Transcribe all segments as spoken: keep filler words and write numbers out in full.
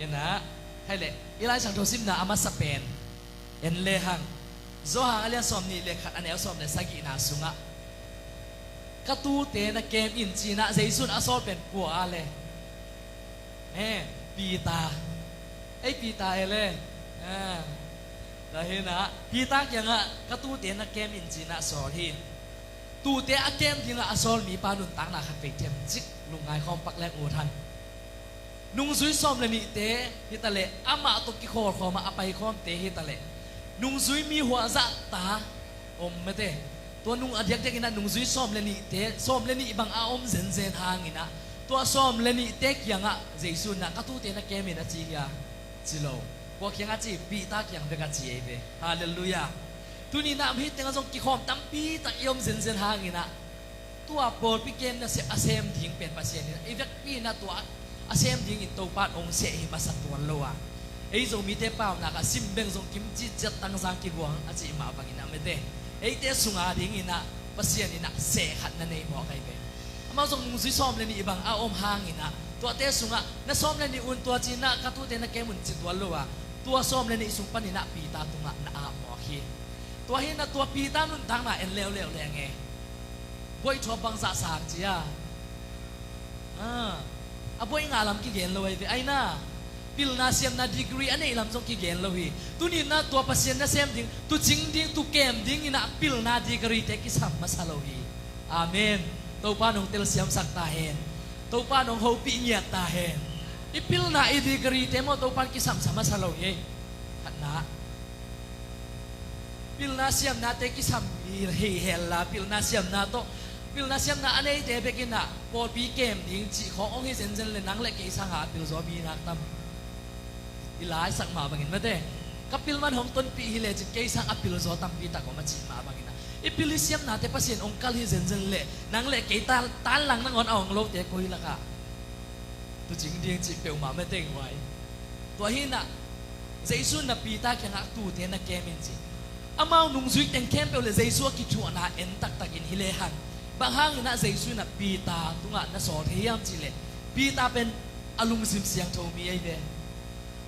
Ina, hai le, i Lai Siangtho simna a masa pen en lehang, Johan a lian sawm nih le khat, a neu sawm le sagihna sungah, "Ka tuute na kem in," ci-in ah Jesu in a sawl pen kua a le? Eh, Peter. "Ei Peter e le, ah, tua hi-in ah Peter kiangah ka tuute na kem in," ci-in ah sawl hi. Tuute a kem dingah a sawl mipa nuntakna khat vei themcik lungngai khawm pak leng ut hang. Nungzui sawm le nihte hitaleh, amah tawh kikhawlkhawm ah a paikhawmte hitaleh, nungzui mi huahzahta om mate. Tua nung a diakdiak in ah nungzui sawm le nihte, sawm le nih bang a om zenzen hangin ah, tua sawm le nihte kiangah Jesu in ah, "Ka tuute na kem in," a ci hia? Ci lo. Kua kiangah ci? Peter kiang bek a ci ei ve. Halleluiah. Tuni-in ah hih tengah zong kikhawm tampi tak i om zenzen hangin ah, tua pawlpi kem nasep a sem ding pen Pasian in ah, i vekpi-in ah tua a sem dingin Topa in hong seh hi masa tuan lo a, ei Zomite paunak ah sim beng zong kimci ciat tangzang kiguang a cih mah bangin ah mate, eite sungah dingin ah Pasian in ah seh khat na nei mawk ahi ve. Amau zong nungzui sawm le nih bang a om hangin ah, tuate sungah, "Na sawm le nih un," tua ci-in ah, "Ka tuute na kem un," ci tuan lo a, tua sawm le nih sung panin ah Peter tungah na ap mawk hi. Tua hi-in ah tua Peter nuntakna en leuleu leng e, buaithuap bangzah sang ci a? Ah, a buai ngah lam kigen lo ahi ve. Ai na, pilna siamna degree a neih lam zong kigen lo hi. Tuni-in ah tua Pasian nasem ding, tuucing ding, tuukem dingin ah pilna degree-te kisam masa lo hi. Amen. Topa in hong telsiamsak ta hen. Topa in hong hopih ngiat ta hen. I pilna i degree-te maw, Topa in kisamsa masa lo hi. Khatna, pilna siamnate kisam hi, hi hel la, pilna siamna tawh, pilna siamna a neite bek in ah pawlpi kem ding cih khawng hong hi zenzen le, nang le kei sangah a pilzaw mi nak tam? I laisak mah bangin mate, "Ka pil man hong tonpih hi lecin kei sang a pilzaw tampi tak om," a cih mah bangin ah, i pil i siamnate Pasian hong kal hi zenzen le, nang le kei tan, tan lang nangawn a hong lote koi lakah tuucing ding cih peuhmah mate, huai. Tua hi-in ah Jesu in ah Peter kiangah, "Tuute na kem in," ci. Amau nungzui teng khempeuh le Jesu a kithuahna en taktakin hi lehang, bang hangin ah Jesu in ah Peter tungah na sawl thei hiam cih leh, Peter pen a lungsim siangtho mi ahi ve.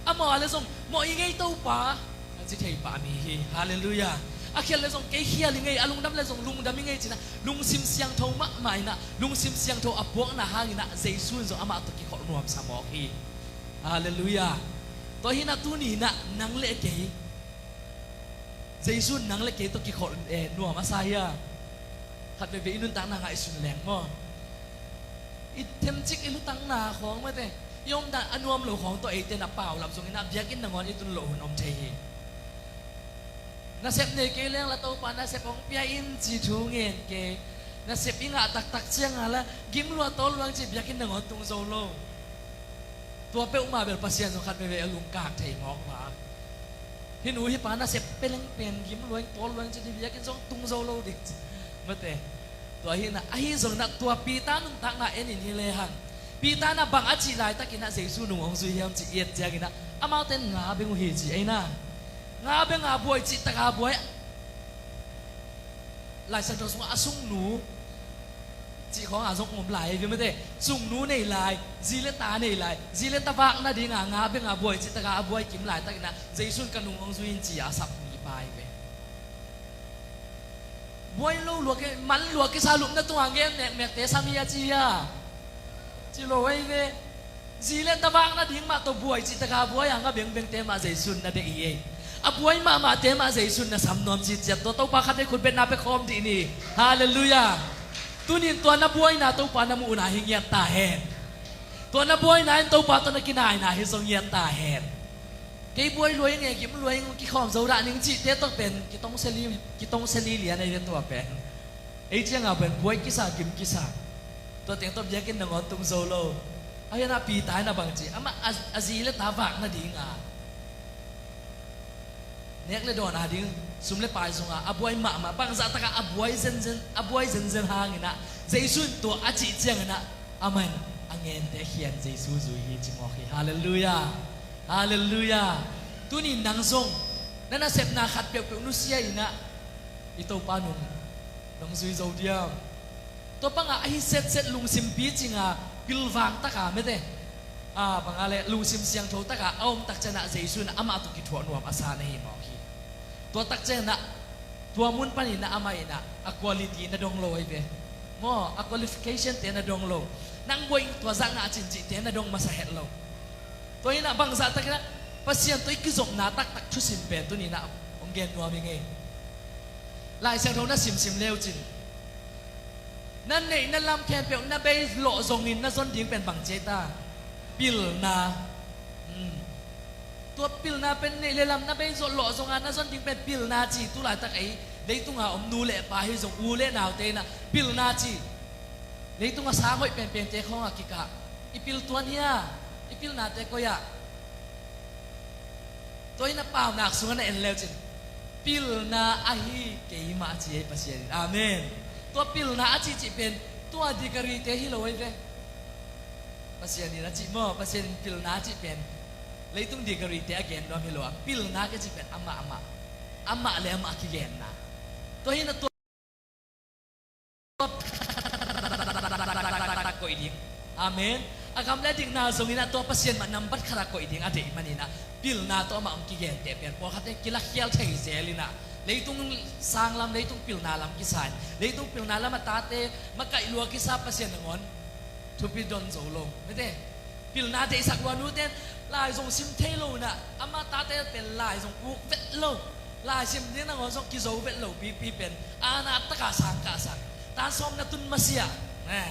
Amau a le zong, "Mawh i ngei Topa," a ci thei pah mi hi. Halleluiah. A khial le zong, "Kei khial i ngei, a lungdam le zong lungdam i ngei," ci-in ah lungsim siangtho mahmah in ah, lungsim siangtho a puakna hangin ah Jesu in zong amah tawh kikholh nuamsa mawk hi. Halleluiah. Tua hi-in ah tuni-in ah nang le kei, Jesu in nang le kei tawh kikholh, eh, nuam a sa hia? Khat veivei i nuntakna ngaihsun leng maw, i themcik i lutangna khawng mate, i omdan a nuam lo khawng tawh eite na paulap zongin ah biakinn nangawn i tun loh hun om thei hi. Nasep nei kei leng la Topa nasep hong pia in ci thu ngen kei. Nasep i ngah taktak ciangin la gim lua tawl lua ing ci biakinn nangawn tung zo lo. Tua peuhmah bel Pasian zong khat veivei a lungkak thei mawk mah. Hih nu hih pa nasep pia leng pen gim lua ing tawl lua ing ci, biakinn zong tung zo lo ding ci mate. Tua hi-in ah, ahi zongin ah tua Peter nuntakna en in hi lehang, Peter in ah bang a cih laitakin ah Jesu in hong zui hiam cih i et ciangin ah, amaute in nga beng uh hi ci ei na. Nga beng a buai cih tak a buai. Lai Siangtho sungah a sungnu cih khawng a zong om lai hi mate. Sungnu nei lai, zi le ta nei lai, zi le ta vak nading a nga beng a buai cih tak a a buai kim laitakin ah Jesu in ka nung hong zui in ci a sap mipa hi ve. Buai lo lua kei, man lua kei sa, lupna tungah ngen mekmekte sam hi a ci hia? Ci lo ahi ve. Zi le ta vak nading mah tawh buai cih tak a buai a nga bengbengte mah Jesu in na deih hi ei. A buai mahmahte mah Jesu in na sam nuam ci ciat, tua Topa khat vei khut betna pia khawm dih ni. Halleluiah. Tuni-in tua na buaina Topa na muhna hi ngiat ta hen. Tua na buaina in Topa tawh na kinaina hi zong ngiat ta hen. Kei buai lua ing e, gim lua ing, kikhawm zo dah ning cihte tawh pen kitongsia li, kitongsia lilian ahi ve tua pen. Ei ciangah pen buai kisa, gim kisa. Tua teng tawh biakinn nangawn tung zo lo. Ahi-in ah Peter in ah bang ci, amah a, a zi le ta vak nading a, nek le dawn a ding sum le pai zong a, a buai mahmah, bangzah tak a a buai zenzen, a buai zenzen hangin ah Jesu in tua a cih ciangin ah amah in a ngente khian Jesu zui hi ci mawk hi. Halleluiah. Halleluiah. Tuni nang zong na nasepna khat peuhpeuh nusia in ah i Topa nung nong zui zo diam? Tua bangah ahi setset lungsim picing a pilvang tak a mate, a bang a le lungsim siangtho taka a om tak ciangin ah Jesu in ah amah tawh kithuah nuam a sa na hi mawk hi. Tua tak ciangin ah tua mun panin ah amah in ah a quality na dong lo ahi ve. Maw, a qualification te na dong lo. Nang buai tua zahna a cin cihte na dong masa het lo. Tua in ah bangzah takin ah Pasian tawh i kizopna taktak thusim pen tuni in ah hong gen nuam ing ei. Lai Siangtho na simsim le uh cin, na neih na lam khempeuh na bei lawh zongin na zon ding pen bang ci ei ta? Pilna. Hmm. Tua pilna pen neih le lam na bei zawh lawh zonga na zon ding pen pilna ci. Tulaitak ei leitunga om nu le pa hi zong, u le naute in ah pilna ci. Leitunga sang hoih penpente khawngah kikah. I pil tuan hia? I pilnate koi ah? Tua in ah Paunak sungah na en le uh cin, pilna ahi keimah a ci ei Pasian in. Amen. Tua pilna a cihcih pen tua degree-te hi lo ahi ve. Pasian in a cih maw, Pasian in pilna a cih pen leitung degree-te a gen nuam hi lo a, pilna ka cih pen amah amah, amah le amah a kigenna. Tua hi in ah tua koih ding. Amen. A gam le dikna zongin ah tua Pasian mah nambat khat ah koih ding a deih manin ah pilna tawh amah hong kigenteh pen pawlkhatte kilakhial thei zel in ah, leitung sang lam, leitung pilna lam kisa in, leitung pilna lam a tate makaih lua kisa Pasian nangawn thupi don zo lo. Mete, pilna deihsak lua nute in lai zong sim thei lo in ah, ama tate pen lai zong uk vet lo, lai sim ding nangawn zong kizo vet lo pipi pen, ana taka sang kah sang, tan sawm na tun masiah, eh,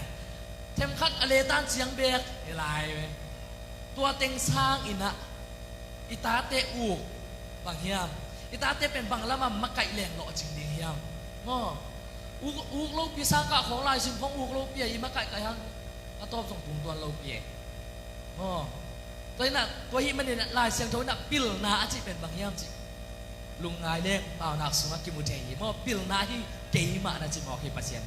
themkhat a le tan ciang beek, i lai ve. Tua teng sang in ah i tate uk bang hiam? I tate pen bang lamah makaih leng lawhcing ding hiam? Maw, uk, uk lopi sang kah khawng, lai sim khawng uk lopi a i makaih kaih hang a tawp zong tung tuan lopi e. Maw, tua in ah, tua ahih manin ah Lai Siangtho in ah pilna a cih pen bang hiam cih lungngai leng Paunak sungah kimu thei hi. Maw, pilna hi keimah na ci mawk hi Pasian.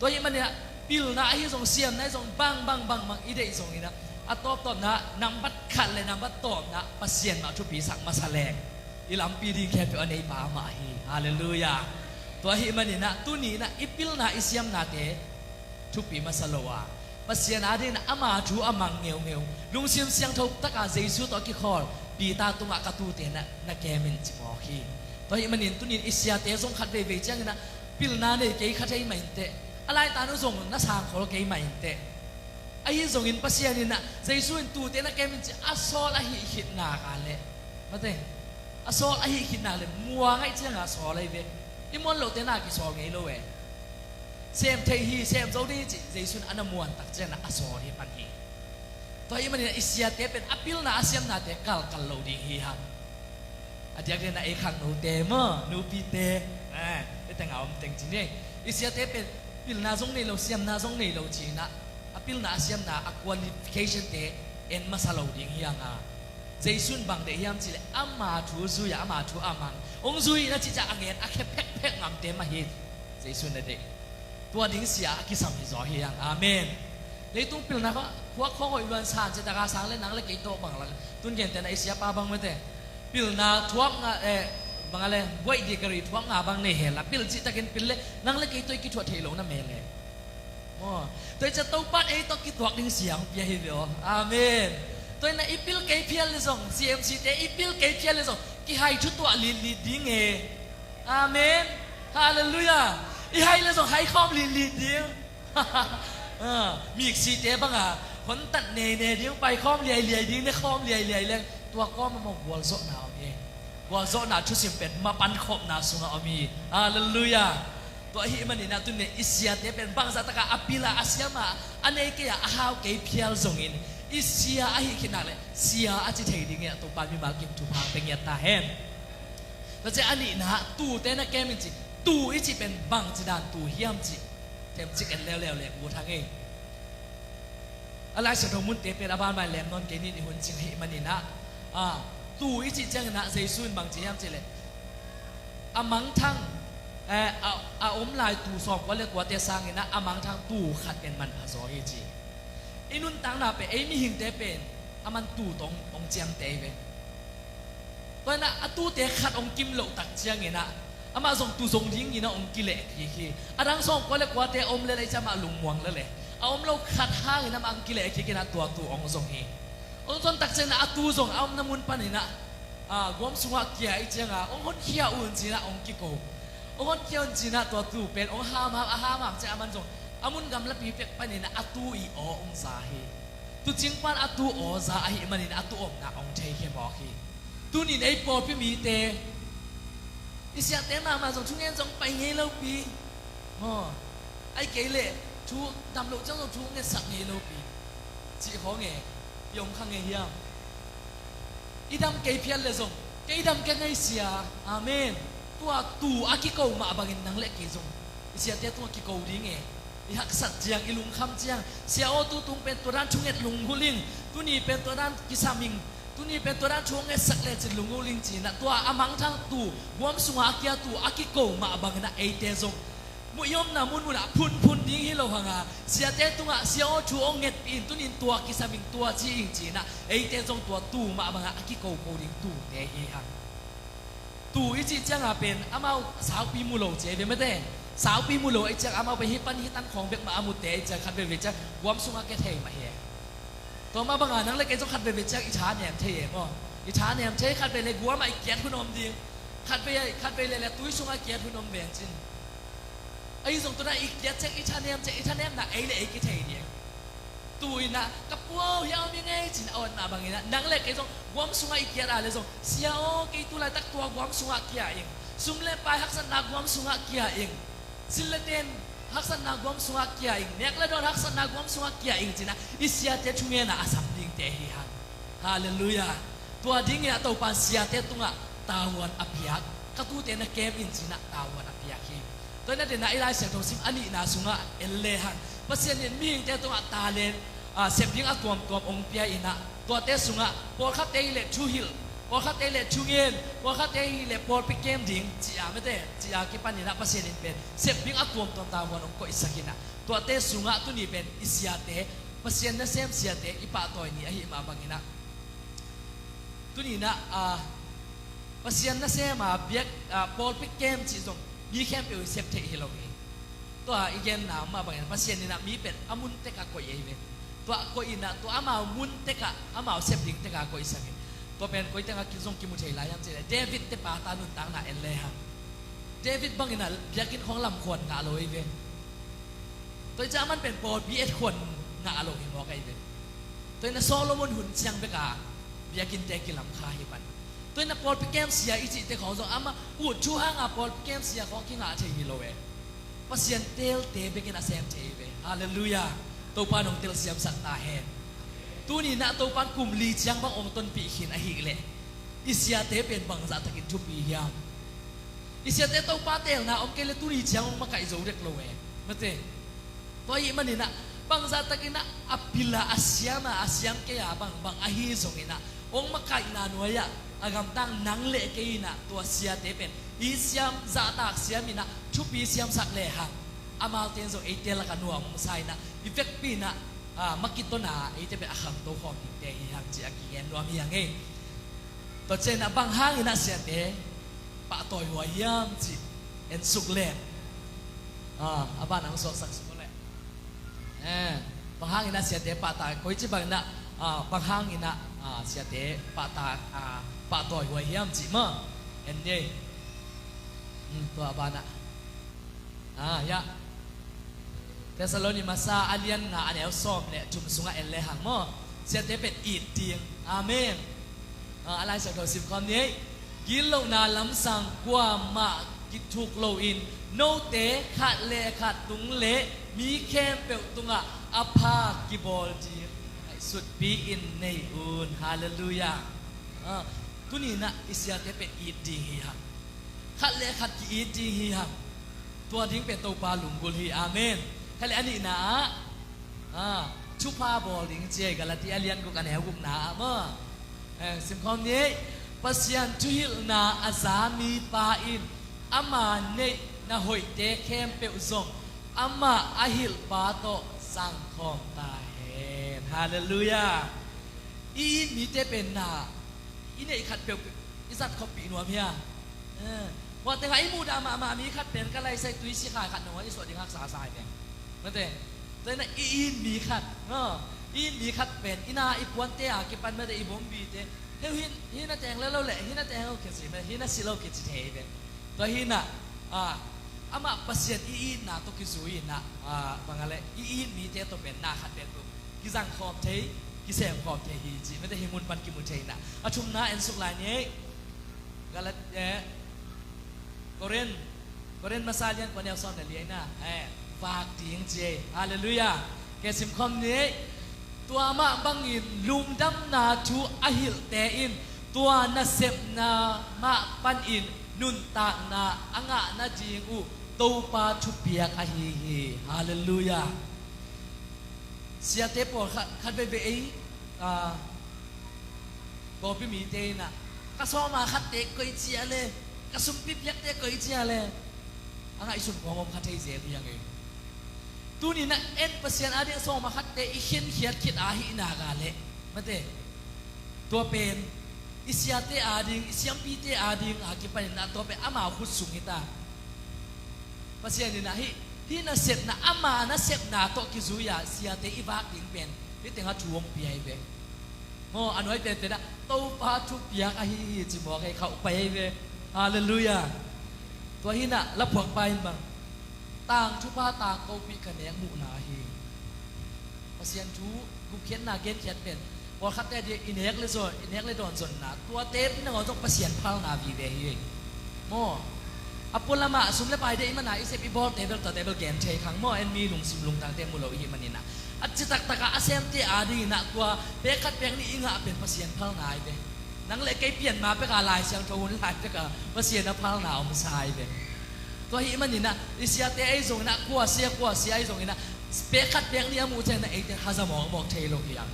Tua ahih manin ah pilna ahi zong, siamna ahi zong, bang bang bang bang i deih zongin ah a tawptawpna, nambat khat le nambat tawpna Pasian mah thupisak masa leng i lampi ding khempeuh a neipa amah hi. Halleluiah. Tua ahih manin ah tuni in ah i pilna i siamnate thupi masa lo a, Pasian adingin ama thu a mang ngeungeu, lungsim siangtho taka Jesu tawh a kikhawl Peter tungah ka tute na, na kem in ci mawk hi. Tua ahih manin tunin i siate zong khat veivei ciangin ah pilna nei kei kha thei mah inteh, a laitan uh zong na sangkhawl kei mah inteh. Ahi zongin Pasian in ah Jesu in tute na kem in ci a sawl ahih khit nak leh, mate, a sawl ahih khit nak leh muang ahih ciangin a sawl ahi ve. I muan lohte na kisawl ngei lo e. Sem thei hi, sem zo ding hi cih Jesu in a na muan tak ciangin a sawl hi pan hi. Tua ahih manin i siate pen a pilna a siamnate kalkal lo ding hi hang. A diakdiakin ei khangnote maw, nupite, eh, i tengah om teng ci ni. I siate pen pilna zong nei lo, siamna zong nei lo ci-in ah a pilna a siamna a qualification-te en masa lo ding hi hang a. Jesu in bang deih hiam cih leh ama thu zui a, ama thu a mang, hong zui na cih ciang a ngen a khia phekphek ngamte mah hi Jesu in a deih. Tua ding sia a kisam hi zaw hi hang. Amen. Leitung pilna khuak khawng hoih luan san ciataka sang le nang le kei tawh bang lak tun gentehna i siapa bang mete, pilna thuak nga, eh, bang a le buaih degree thuak nga bang nei hel a, pil cihtakin pil le nang le kei tawh i kithuah theih loh na mel e. Maw, tua i cia Topa in ei tawh kituak ding sia hong pia hi ve aw. Amen. Tua in ah i pil kei phial le zong, C M C te i pil kei phial le zong kihai thutuah litlit ding e. Amen. Halleluiah. I hai le zong hai khawm litlit ding. Ah, miksite banga hontat neine ding, pai khawm liailiai ding, ne khawm liailiai leng tua kawm a maw gualzawhna om hi. Gualzawhna thusim pen mapan khopna sungah om hi. Halleluiah. Tua ahih manin ah tuni i siate pen bangzah taka a pila a siama a nei kei a, a hau kei phial zongin i sia ahih khit nak leh sia a ci thei dingin ah Topa mimal kim thupha pia ngiat ta hen. Tua ciah a nihna, tute na kem in ci. Tu i cih pen bangci dan tu hiam cih themcik en leuleu le ut hang ei. A Lai Siangtho munte pen a banban lem nawn kei nin i hun cing ahih manin ah, a, tu i cih ciangin ah Jesu in bangci hiam cih leh a mangthang, eh, a, a om lai tu sawmkua le kuate sangin ah a mangthang tu khat pen manpha zaw hi ci. I nuntakna pen ei mihingte pen a man tu tawh hong ciamteh hi ve. Tua in ah a tute khat hong kim loh tak ciangin ah amah zong tu zong dingin ah hong kileh kik hi. A dang sawmkua le kuate a om lel ei ci amah lungmuang lel e. A om lo khat hangin amah hong kileh kik in ah tua tu hong zong hi. Hong zon tak ciangin ah a tuu zong a omna mun panin ah, ah, guam sungah kia i ciangah hong honkhia un ci-in ah hong kiko. Hong honkhia un ci-in ah tua tuu pen hong hamham, a hamham ciang a man zong a mun gamlapi pek panin ah a tuu i aw hong za hi. Tuucing pan a tuu aw za ahih manin a tuu omna hong theikhia mawk hi. Tunin ei pawlpi mite i siate mahmah zong thungen zong pai ngei lopi. Maw, ahih kei leh thu dam loh ciang zong thu ngetsak ngei lopi. Cih khawng e, i om kha ngei hiam? I dam kei phial le zong, kei dam kei ngei sia. Amen. Tua tuu a kiko mah bangin nang le kei zong i siate tungah kiko ding e. I haksat ciang, i lungkham ciang, Sia aw, tu tung pen tua dan thunget lunggulh ing, tuni pen tua dan kisam ing, tuni pen tua dan thu ngetsak lecin lunggulh ing ci-in ah tua a mangthang tuu, guam sungah a kia tuu a kiko mah bangin ah eite zong mu i omna munmun ah phunphun ding hi lo hang a, siate tungah Sia aw, thu hong ngetpih in, tunin tua kisam ing, tua ci ing ci-in ah eite zong tua tuu mah bangah a kikoko ding tuute hi hang. Tuu i cih ciangah pen amau saupi mu lo ci ei ve mate. Saupi mu lo ahih ciang amau pen hih pan hih tan khawng bek mah a mute ahih ciang khat veivei ciang guam sungah kia thei mah hi. Tua mah bangah nang le kei zong khat veivei ciang i tha nem thei e maw. I tha nem thei, khat vei le guamah i kiat hun om ding. Khat vei, khat vei le le tui sungah kiat hun om veng cin. Ahi zong tua dan i kiat ciang, i tha nem ciang, i tha nemna ei le ei kithei ding. Tuu in ah ka pua aw, hia om i ngei ci-in a awt mah bangin ah nang le kei zong guam sungah i kiat a le zong, Sia aw, kei tu laitak tua guam sungah kia ing, sum le pai haksatna guam sungah kia ing, sil le ten haksatna guam sungah kia ing, nek le dawn haksatna guam sungah kia ing ci-in ah i siate thungen a a sam dingte hi hang. Halleluiah. Tua dingin ah Topa in siate tungah tavuan a piak, ka tuute na kem in ci-in ah tavuan a piak hi. Tua in ah den ah i Lai Siangtho sim a nihna sungah en le hang, Pasian in mihingte tungah talent, ah, sep ding a tuamtuam hong pia in ah, tuate sungah pawlkhatte hi leh thuhilh, pawlkhatte hi leh thungen, pawlkhatte hi leh pawlpi kem ding ci-a mate, ci-a kipan in ah Pasian in pen sep ding a tuamtuam tavuan hong koihsak in ah, tuate sungah tuni pen i siate, Pasian nasem siate i pahtawi ni ahih mah bangin ah, tuni in ah, ah, Pasian nasem a biak, ah, pawlpi kem cih zong mi khempeuh in sep theih hi lo hi. Tua i genna mah bangin Pasian in ah mi pen a mun tekah koih ei ve. Tua koih in ah tua amau mun tekah amau sep ding tekah koihsak hi. Tua pen koi tengah ki zong kimu thei lai hiam cih leh David te pa ta nuntakna en le hang. David bangin ah biakinn khawng lamkhuan ngah lo ei ve. Tua hi ciang aman pen pawlpi etkhuan ngah lo hi mawk ei ve. Tua in ah Solomon hun ciang bek a biakinnte kilam kha hi pan. Tua in ah pawlpi kem sia i cihte khawng zong amah ut thu hanga pawlpi kem sia khawng kingah thei hi lo e. Pasian teelte bekin a sem thei hi ve. Halleluiah. Topa in hong telsiamsak ta hen. Tuni in ah Topa in kum li ciang bang hong tonpih khin ahih leh i siate pen bangzah takin thupi hiam? I siate Topa teelna om kei leh tuni ciang hong makaih zo dek lo e. Mate. Tua ahih manin ah bangzah takin ah a pil a, a siam a, a siam kei a bang, bang ahi zongin ah hong makaihna nuai-ah a gamtang nang le kei in ah tua siate pen i siam, zahtak siam in ah thupi siamsak le hang, amaute in zong eite lakah nuam hong sa in ah i vekpi in ah, ah, makitona eite pen a khangto khawm dingte hi hang cih a kigen nuam hi hang e. Tua ciangin ah bang hangin ah siate pahtawi huai hiam cih en suk leng, ah, a ban ah hong suaksak suk leh, eh, bang hangin ah siate pahtawi, koici bangin ah, ah, bang hangin ah, ah, siate pahtawi, ah, pahtawi huai hiam cih maw? En ni. Hmm, tua a ban ah, ah, ya. Thessaloni masa a lian nga a neu sawm le thum sungah en le hang maw? Siate pen it ding. Amen. Ah, a Lai Siangtho sim khawm ni. Gitlohna lamsang kuamah kithuk loin note khat le khat tung le mi khempeuh tungah a pha kibawl ding ngaihsutpi in nei un. Halleluiah. Ah, tuni in ah i siate pen it ding hi hang. Khat le khat ki-it ding hi hang. Tua ding pen Topa lunggulh hi. Amen. Khat le a nihna ah, ah, thupha bawl ding ci ei, Galati a lian guk a neu gukna ah maw? Eh, sim khawm ni. Pasian thuhilhna a za mipa in ama neih na hoihte khempeuh zong amah a hilhpa tawh zangkhawm ta hen. Halleluiah. I it mite pen na i neih khat peuhpeuh i zat khawmpih nuam hia? Eh, hua tengah i muhdah mahmah mi khat pen ka laisai tui sikhai khat nangawn i suah ding haksa sa hi teng. Mate, tua in ah i it mi khat, no? I it mi khat pen, i na i puante a kipan mate, i bawmbite, heu hi, hi na teng le lo le, hi na teng lo kici mate, hi na si lo kici thei ve. Tua hi na, a, amah Pasian i itna tawh kizui in a, a, bang a le, i it mite tawh pen na khat pen tawh kizang khawm thei, kisem khawm thei hi ci mate, hi mun pan kimu thei na. A thumna en suk lai ni. Galat, eh, Korin, Korin masa lian kua neu sawm le li aina, eh, vak ding ci ei. Halleluiah. Ke sim khawm ni. Tua mah bangin lungdamna thu a hilhte in tua nasepna mah panin nuntakna a ngah nading uh Topa thupiak ahi hi. Halleluiah. Siate pawlkhat, khat veve ei, ah, pawlpi mite in a, ka sawma khatte koi cia le, ka sumpi piakte koi cia le, a ngaihsun khuang om kha thei zel hi ang ei. Tuni in a en Pasian ading sawma khatte i khinkhiat khit a hihna ga le, mate, tua pen i siate ading, i siampite ading a kipanin a tua pen amau khut sung hi ta. Pasian in a hih, hih nasepna, ama nasepna tawh kizui a siate i vak ding pen hih tengah thu hong pia hi ve. Maw, a nuai penpen ah Topa thupiak ahi hi ci mawk ei, khauh pai ahi ve. Halleluiah. Tua hi na laphuakpa in bang, tangthupha tangkopih ka nek muhna hi. Pasian thu gupkhiatna genkhiat pen pawlkhatte a dia i nek le zon, i nek le dawn zonna, tuate nangawn zong Pasian phalna vive hi. Maw, a pualamah sum le pai dia i mana i sep i bawlte bel tuate bel gen thei khang maw, en mi lungsim lungtangte mu lo i hih manin a, a citaktakah a semte adingin a tua pek khat pek nih i ngah pen Pasian phalna hi ve. Nang le kei pianma pekah Lai Siangtho hun lai pekah Pasian a phalna omsa hi ve. Tua hih manin a i siate ahi zongin a, kua sia kua sia ahi zongin a, pek khat pek nih a muh ciangin a eite haza mawkmawk thei lo hi ang.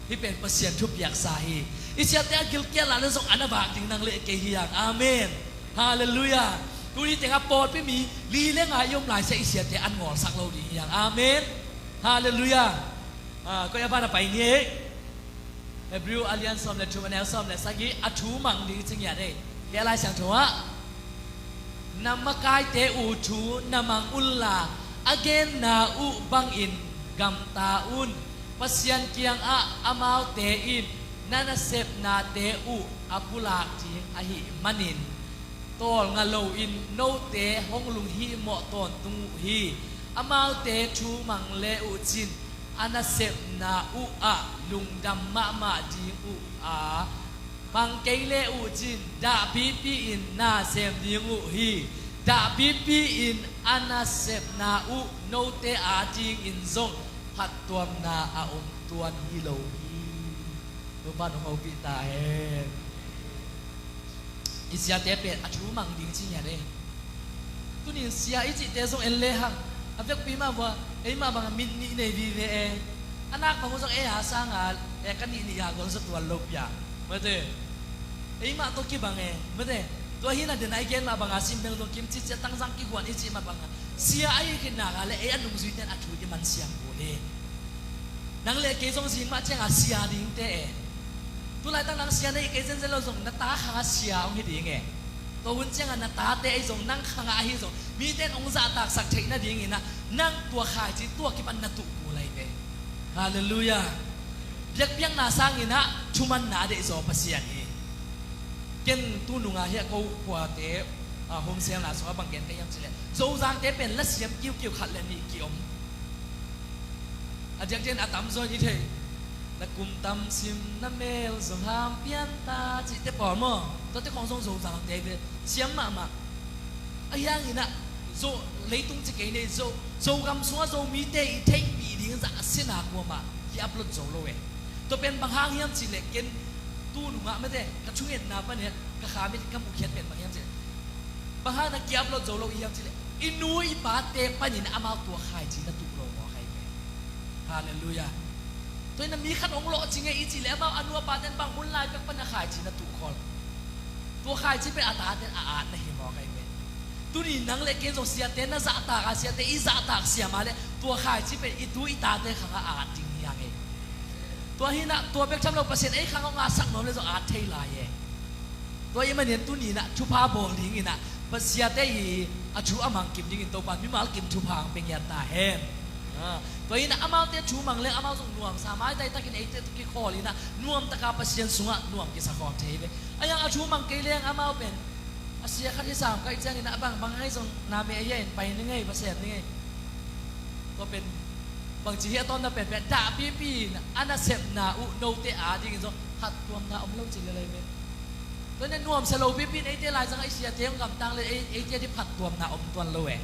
Hih pen Pasian thupiaksa hi. I siate a gilkial lai le zong a na vak ding nang le kei hi ang. Amen. Halleluiah. Tuni tengah pawlpi mi li le nga i om lai sia i siate an ngawlsak lo ding hi ang. Amen. Halleluiah. Ah, koi a ban a pai ni ei. Hebrew a lian sawm le thum, a neu sawm le sagih, a thu mang ding ci ngiat ei. Hih a Lai Siangtho ah, na makaite uh thu na mang unla, a genna uh bangin gamta un. Pasian kiangah amaute in na nasepnate uh a pulak ding ahih manin, tawlnga loin note hong lunghihmawh tawntung uh hi. Amaute thu mang le uh cin, a nasepna uh ah lungdam mahmah ding uh a, mang kei le uh cin, dahpipi in na sem ding uh hi. Dahpipi in a nasepna uh note adingin zong phattuamna a om tuan hi lo hi. Topa nong hopih ta hen. I siate pen a thu mang ding ci ngiat ei. Tunin sia i cihte zong en le hang, a vekpi mah vua, eimah bangah mit nih nei vive e. A nak bang uh zong ei a sanga e ka nih nih a gol zatuan lo pia. Mate, eimah tawh kibang e. Mate, tua hi na den a i gen mah banga sim beng zong kim citcia tangzang kiguan i cih mah banga sia ahi khitna ka le ei a nungzuite in a thu i man siang kul hi. Nang le kei zong zing mah cianga sia dingte e. Tulaitak nang sia na hi kei zenzen lo zong na ta khanga sia hong hi ding e. Tua hun cianga na tate ahi zong nang khanga ahi zong mite in hong zahtaksak theih nadingin ah nang tua khaici tua kipan na tuh kul ahi ve. Halleluiah. Biakpiakna sangin ah thumanna a deihzaw Pasian hi. Ken tu nunga hiah ko khuate, ah, homesielna sungah bang gen ka hiam cileh, Zozangte pen lasiam kiukiu khat le nih kiom. A diakdiakin a tamzaw in i thei. Na kum tam sim na mel zong ham pian ta cihte pawl maw? Tuate khawng zong Zozangte ve, siam mahmah. Ahi hangin ah Zo, leitung ci kei nei Zo, Zogam sungah Zomite i theihpih ding zah a sina kuamah ki-upload zo lo e. Tua pen bang hang hiam cihleh ken tu nungah mate ka thungetna panin ka kha mit ka mukhiat pen bang hiam cihleh, bang hang na ki-upload zo lo i hiam cihleh i nu i pate panin amau tua khaici na tuh lo maw khai pen. Halleluiah. Tua in a mi khat hong lawhcing e i cih leh amau a nu a pate'n bang hun lai pek pan a khaici na tuh khol. Tua khaici pen a tate'n a at na hi mawk ahi ve. Tuni nang le ken zong siate na zahtak a, siate i zahtak siam a leh tua khaici pen i tu i tate khangah a at ding hi hang e. Tua hi na tua bek tham lo Pasian ei khangah hong atsak nuam le zong a at thei lai e. Tua ahih manin tuni in ah thupha bawl dingin ah Pasian siate i a thu a mang kim dingin Topa'n mimal kim thupha hong pia ngiat ta hen. Ah, Tua in amaute thu mang leng amau zong nuamsa, maitai takin eite tawh kikhawl in ah nuamtaka Pasian sungah nuam kisa khawm thei ve. A yang a thu mang kei leng amau pen a sia khat hi sam ka hih ciangin a bangbang ahi zong na meh ahi a, in pai ning ei, va sem ning ei. Tua pen bangci hi a tawmna pen pen dahpipi in a nasepna uh note a dingin zong phattuamna om lo ci lelai ve. Tua in a nuamsa lo pipi in eite laizang a i siate hong gamtang le ei, eite dih phattuamna om tuan lo e.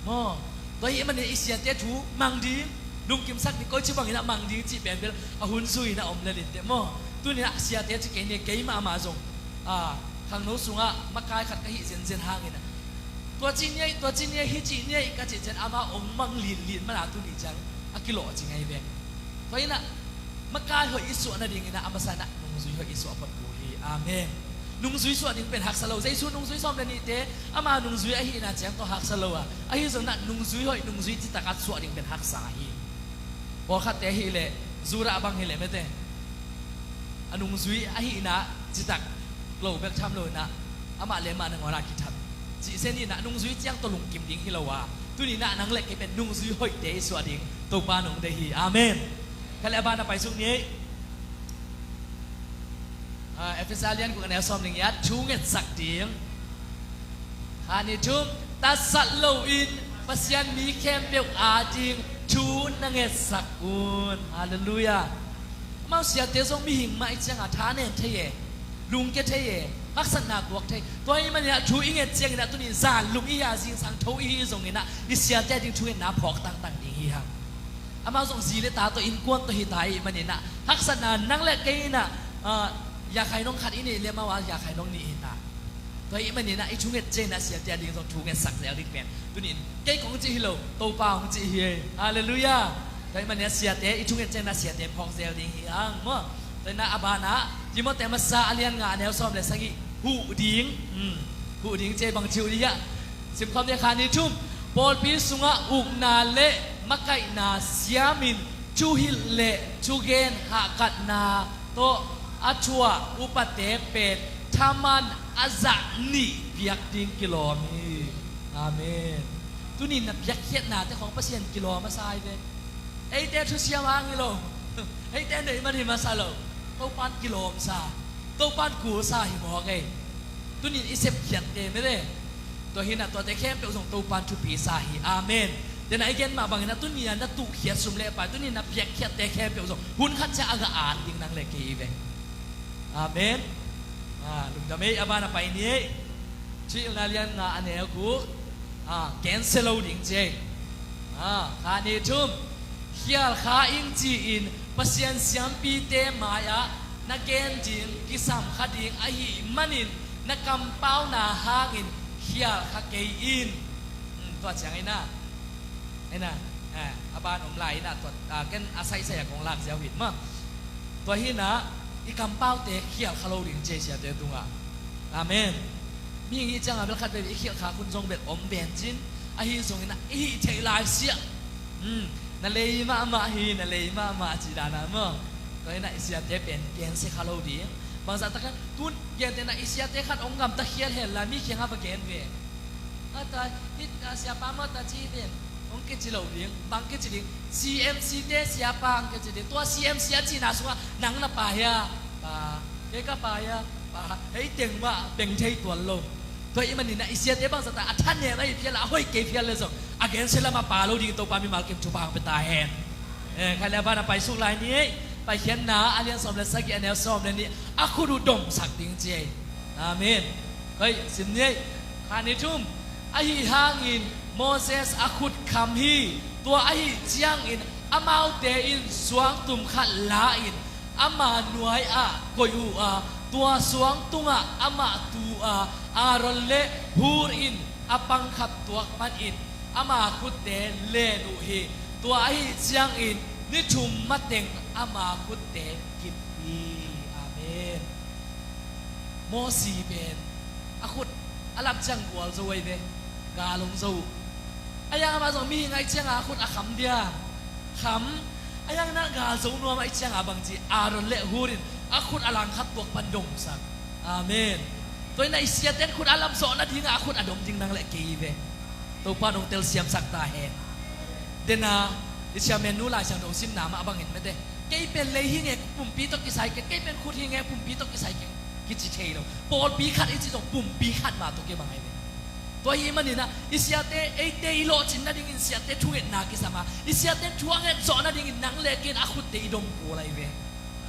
Maw, tua hih manin i siate thu mang ding, lungkimsak ding, koici bangin a mang ding cih pen bel a hun zui in a om lel in teh maw. Tuni in a siate ci kei ni, kei mahmah zong a, khangno sungah makai khat ka hih zenzen hangin ah, tua ci ni ei, tua ci ni ei, hih ci ni ei ka cih ciang amah ong mang linlin man a tuni ciang a kilawh ci ngai ve. Tua in ah makai hoih i suah nadingin ah a masa in ah nungzui hoih i suah phot kul hi. Amen. Nungzui suah ding pen haksa lo. Jesu nungzui sawm le nihte ama nungzui ahihna ciang tawh haksa lo a, ahi zongin ah nungzui hoih, nungzui citak a suah ding pen haksa hi. Pawlkhatte ahih leh Judah bang hi leh mete, a nungzui ahihna citak lo bek tham lo in ah amah le amah nangawn ah kithat. Cihsen in ah nungzui ciang tawh lungkim ding hi lo a, tuni in ah nang le kei pen nungzui hoihte i suah ding Topa nong deih hi. Amen. Khat le a ban a paisuk ni ei. Ah, Efesa lian guk a neu sawm le giat, thu ngetsak ding. Khat, nih, thum. Tatsat loin Pasian mi khempeuh ading thu na ngetsak un. Halleluiah. Amau siate zong mihing mah i ciangah tha nen thei e, lungkia thei e, haksatna tuak thei. Tua ahih manin ah thu i nget ciangin ah tuni in zan lum i hi a, zingsang tho i hi zongin ah i siate ading thungetna phawk tangtang ding hi hang. Amau zong zi le ta tawh, innkuan tawh hi ta ahih manin ah haksatna nang le kei in ah, ah, yakhai nong khat i neih le amau a yakhai nong nih hi ta. Tua ahih manin ah i thunget ciangin ah siate ading zong thungetsak zel ding pen tuni in kei kong cih hi lo, Topa hong cih hi. Halleluiah. Tua ahih manin ah siate i thunget ciangin ah siate phawk zel ding hi hang maw. Tua in ah a ban ah Timoti masa a lian nga a neu sawm le sagih, huh ding. Hmm. Huh ding ci ei, bangci huh ding hiam? Simkhawm ni, khat, nih, thum. Pawlpi sungah ukna le makaihna siamin thuhilh le thugen hahkatna tawh a thuah upate pen thaman a zah nih piak ding kilawm hi. Amen. Tuni in na piakkhiatnate khawng Pasian kilawm a sa hi ve. Eite thusiam hang hi lo. Eite neih man hi masa lo. Topan kilawmsa, Topan kulsa hi mawk ei. Tuni in i sepkhiatte mete, tua hi in ah tuate khempeuh zong Topan thupisa hi. Amen. Tua in ah i gen mah bangin ah tuni in ah na tuhkhiat sum le pai, tuni in na piakkhiatte khempeuh zong hun khat ciang a gah an ding nang le kei hi ve. Amen. Ah, lungdam ei, a ban a pai ni ei. Thuhilhna lian nga a neu guk. Ah, gensia lo ding ci ei. Ah, khat, nih, thum. Khial kha ing ci-in Pasian siampite mai-ah na gen ding kisam kha ding ahih manin na kampauna hangin khial kha kei in. Hmm, tua ciang ei na. Ei na, eh, a ban om lai in ah tua, ah, ken a saisai a kong lak ziau hi in maw. Tua hi in ah i kampaute khial kha lo ding ci ei siate tungah. Amen. Mihing i hih ciangah bel khat veve i khial kha khun zong bel om ven cin, ahi zongin ah i hih theih lai siah. Hmm, na lei mahmah hi, na lei mahmah ci dan ah maw. Tua hi in ah i siate pen gensia kha lo ding. Bangzah tak a tun gente in ah i siate khat hong gamta khial hen la mi kiangah va gen ve. Mata, hih, ah, siapa mata ci hi ven. Hong kici lo ding, bang kici ding. C M C te siapa hong kici ding. Tua C M C a cihna sungah nang na pa hia? Pa. Kei ka pa hia? Pa. Hei teng mah beng thei tuan lo. Tua ahih manin ah i siate bangzah tak a thanem ahi phial a, a hoih kei phial le zong a gensia lamah pa lo ding Topa mimal kim thupha hong pia ta hen. Eh, khat le a ban a paisuk lai ni ei. Paikhiatna a lian sawm le sagih a neu sawm le nih, a khut uh domsak ding ci ei. Amen. Hei, sim ni ei. Khat, nih, thum. Ahi hangin Moses a khut kham hi. Tua ahi ciangin amaute in suangtum khat la-in ama nuai-ah koih uh a, tua suang tungah amah tu a, Aaron le Hur in a pangkhap tuak panin ama khutte len uh hi. Tua ahi ciangin ni thum mateng ama khutte kip hi. Amen. Mosi pen a khut a lam ciang gual zo ahi ve. Gal hong zo uh. A yang amah zong mihing ahih ciangah a khut a kham dia. Kham. A yang in ah gal zo nuam ahih ciangah bangci Aaron le Hur in a khut a langkhat tuak pan domsak. Amen. Tua in ah i siate in khut a lam zawh nadingah a khut a dom ding nang le kei hi ve. Topa in hong telsiamsak ta hen. Dena Siamen nu Lai Siangtho simna mah bangin mate, kei pen lei hi nge, pumpi tawh kisai keng, kei pen khut hi nge, pumpi tawh kisai keng, kici thei lo. Pawlpi khat i cih zong pumpi khat mah tawh kibang ahi ve. Tua ahih manin ah i siate, eite i lawhcin nadingin siate thungetna kisam a, i siate thu a nget zawh nadingin nang le kei in a khutte i dom kul ahi ve.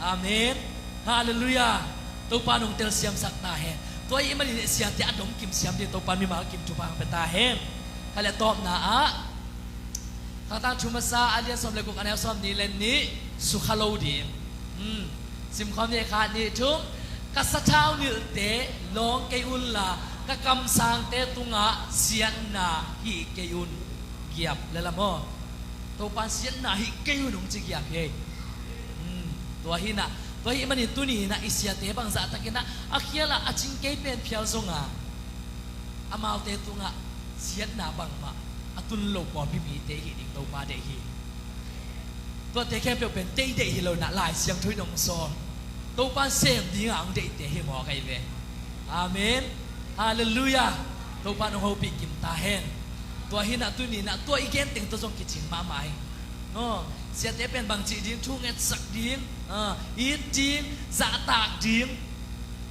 Amen. Halleluiah. Topa nong telsiamsak ta hen. Tua ahih manin siate a dom kim siam ding Topa mimal kim thupha hong pia ta hen. Khat le tawpna ah, Khangthak Thu Masa a lian sawm le guk, a neu sawmnih le nih, sukha lo ding. Hmm. Simkhawm ni, khat, nih, thum. Ka sathau nilhte lawng kei unla, ka kamsangte tungah siatna hih kei un. Giap le lam aw. Topa in siatna hih kei un hong ci giap hi. Hmm. Tua hi in ah, tua ahih manin tuni in ah i siate bangzah takin ah a khial ah a cing kei pen phial zong a, amaute tungah siatna bangmah a tun lo pawlpi mite i hih ding Topa deih hi. Tuate khempeuh pen tei deih hi lo in ah Lai Siangtho in hong sawl, Topa in sem dingah hong deihte hi mawk ahi ve. Amen. Halleluiah. Topa in hong hopih kim ta hen. Tua hi in ah tuni in ah tua i gen teng tawh zong kicing mahmah hi. Aw, siate pen bangci ding, thu ngetsak ding, ah, it ding, zahtak ding,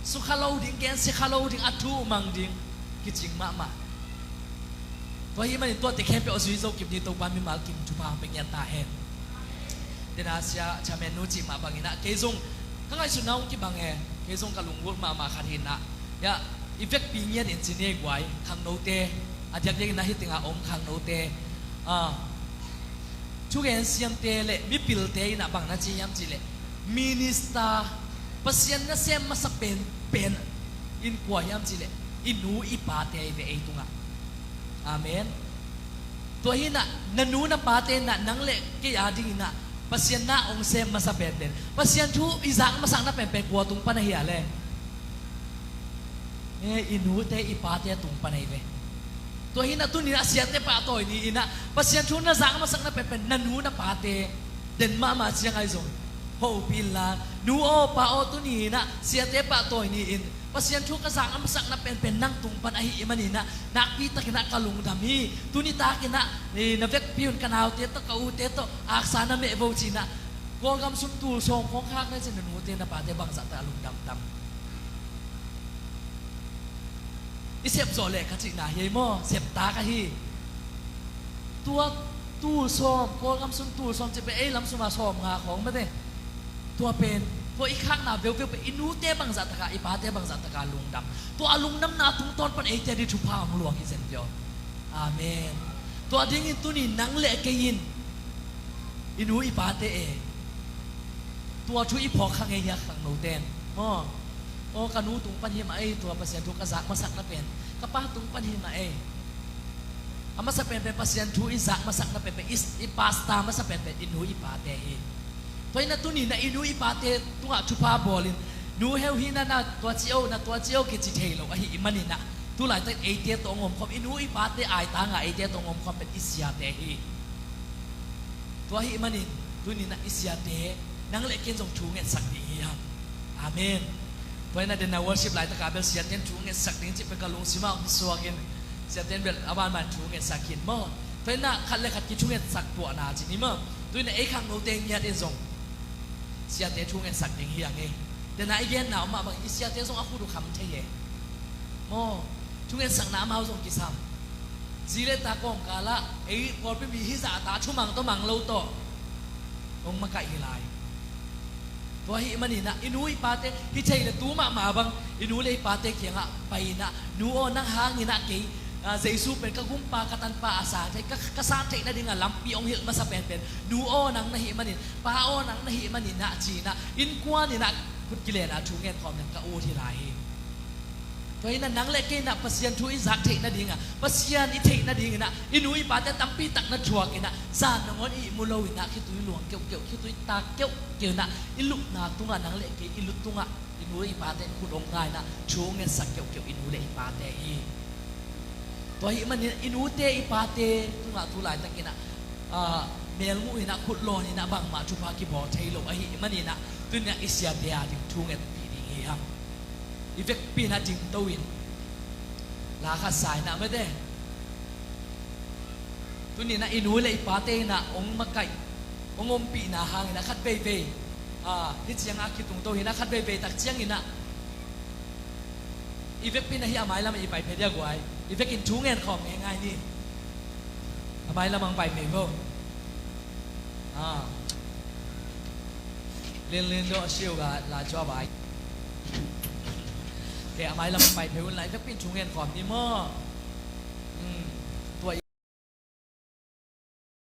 sukha lo ding, gensia kha lo ding, a thu mang ding, kicing mahmah. Tua ahih manin tuate khempeuh a zui zo kim ding Topa mimal kim thupha hong pia ngiat ta hen. Tena sia chairman nu cih mah bangin ah kei zong ka ngaihsutna hong kibang e. Kei zong ka lunggulh mahmah khat hi in ah, ya, i vekpi ngiat in ci ni e guai, khangnote, a diakdiak in ah hih tengah om khangnote, ah, thugen siamte le mipilte in ah bang na ci hiam cih leh, minister, Pasian na sem masa penpen in kua hiam cih leh i nu i pate ahi ve ei tungah. Amen. Tua hi in ah na nu na pate in ah nang le kei a ding in ah Pasian na hong sem masa penpen, Pasian thu i zak masakna penpen kua tung pan ahi a le? E, i nute i pate tung pan ahi ve. Tua hi in ah tuni in ah siate pahtawi ni in ah Pasian thu na zak masakna penpen na nu na pate den mahmah ciang ahi zong hopih inla, nu aw pa aw, tuni in ah siate pahtawi ni in Pasian thu ka zak a masakna penpen nang tung pan ahih manin ah nakpi takin ah ka lungdam hi. Tuni takin ah, eh, na vekpi un ka naute tawh ka ute tawh aksa na meh vo ci in ah Kawlgam sung tul sawm khawng khak na cin na nute na pate bangzah tak a lungdam tam. I sep zawh leh ka cihna hi ei maw, sep ta ka hi. Tua tul sawm, Kawlgam sung tul sawm cih pen ei lam sung a sawm nga khawng mate. Tua pen, tua i khakna veuveu pen i nute bangzah taka, i pate bangzah taka lungdam. Tua a lungdamna tungtawn pan eite ding thupha hong luang hi zen pia aw. Amen. Tua dingin tuni nang le kei in i nu i pate e, tua thu i phawk kha ngei hia khangnote in? Maw? Aw, ka nu tung pan hi mah ei, tua Pasian thu ka zak masakna pen ka pa tung pan hi mah ei. A masa penpen Pasian thu i zak masakna penpen i, i pastor masa penpen i nu i pate hi. Tua hi in ah tuni in ah i nu i pate tungah thupha bawlin, nu heu hi na, na tua ci o, na tua ci o kici thei lo ahih manin ah tu laitak eite tawh hong omkhawm, i nu i pate aitanga eite tawh hong omkhawm pen i siate hi. Tua ahih manin tuni in ah i siate nang le kei in zong thu ngetsak ding hi hang. Amen. Tua hi in ah den a worship laitakah bel siate in thu ngetsak ding cih pen ka lungsim ah hong suakin, siate in bel a banban thu ngetsak hi in maw. Tua hi in ah khat le khat kithungetsak tuahna ci ni maw. Tuni in ah ei khangnote ngiat in zong siate thu ngetsak ding hi hang e. Den a i genna om mah bangin i siate zong a khut uh kham thei e. Maw, thungetsakna amau zong kisam. Zi le ta kawmkal ah ei pawlpi mi hizah ta thumang tawh mang lo tawh hong makaih hi lai. Tua ahih manin ah i nu i pate hi thei le tu mahmah bang i nu le i pate kiangah pai in ah, nu aw, nang hangin ah kei, ah, Jesu pen ka gumpa ka tanpa a sa thei, ka, ka sa theih nading a lampi hong hilh masa penpen nu aw nang na hih manin, pa aw nang na hih manin ah ci in ah innkuan in ah khut kilen a thu ngen khawm ding ka ut hi lai hi. Tua hi in ah nang le kei in ah Pasian thu i zak theih nading a, Pasian i theih nading in ah i nu i pate tampi tak na thuak in ah, zan nangawn i ihmu lo in ah khitui luang keuhkeuh, khitui tak keuhkeuh in ah i lupna tungah nang le kei i lut tungah i nu i pate in khut hong nga in ah thu hong ngetsak keuhkeuh i nu le i pate hi. Tua ahih manin ah i nute i pate tungah tu laitakin ah, ah, melmuh in ah khut lawn in ah bangmah thupha kibawl thei lo ahih manin ah tuni in ah i siate a ding thu ngetpih ding hi hang. I vekpi in ah dingto in la khat sa in ah mate. Tuni in ah i nu le i pate in ah hong makaih, Hong ompihna hangin a khat veivei, a, hih ciangah a kitungto hi-in a khat veivei tak ciangin ah i vekpi-in ah hih a mailam ah i pai phei dia guai. I vekin thu ngen khawm ngeingai ni. A mailam ah hong pai phei vo. A. Linlin dawh a siu ga la cua vai. Kei a mailam ah pai phei un la, i vekpi-in thu ngen khawm ni maw. Hmm.